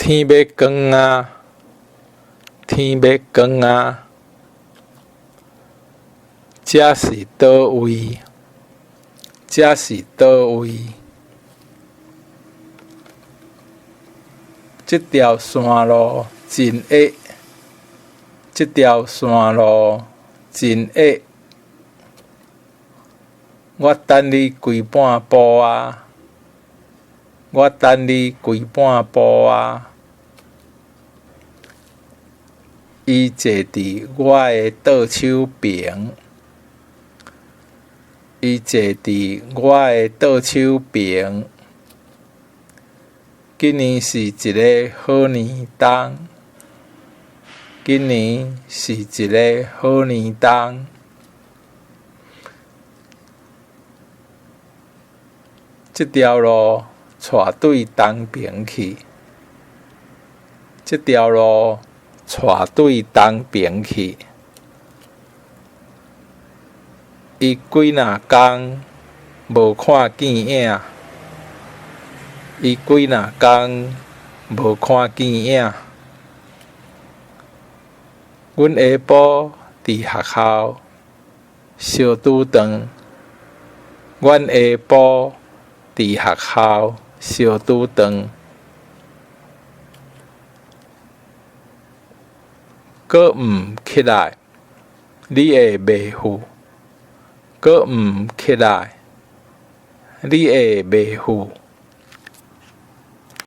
天欲光矣，天欲光矣。這是佗位？這是佗位？這條山路真狹，這條山路真狹。我等你規半晡矣，我等你規半晡矣。伊坐佇我的倒手爿，伊坐佇我的倒手爿。今年是一个好年冬，今年是一个好年冬。這條路帶對東爿去，這條路帶對東爿去。伊幾若工無看見影，伊幾若工無看見影。阮下晡佇學校相拄頓，阮下晡佇學校相拄頓。閣毋起來，你會袂赴；閣毋起來，你會袂赴。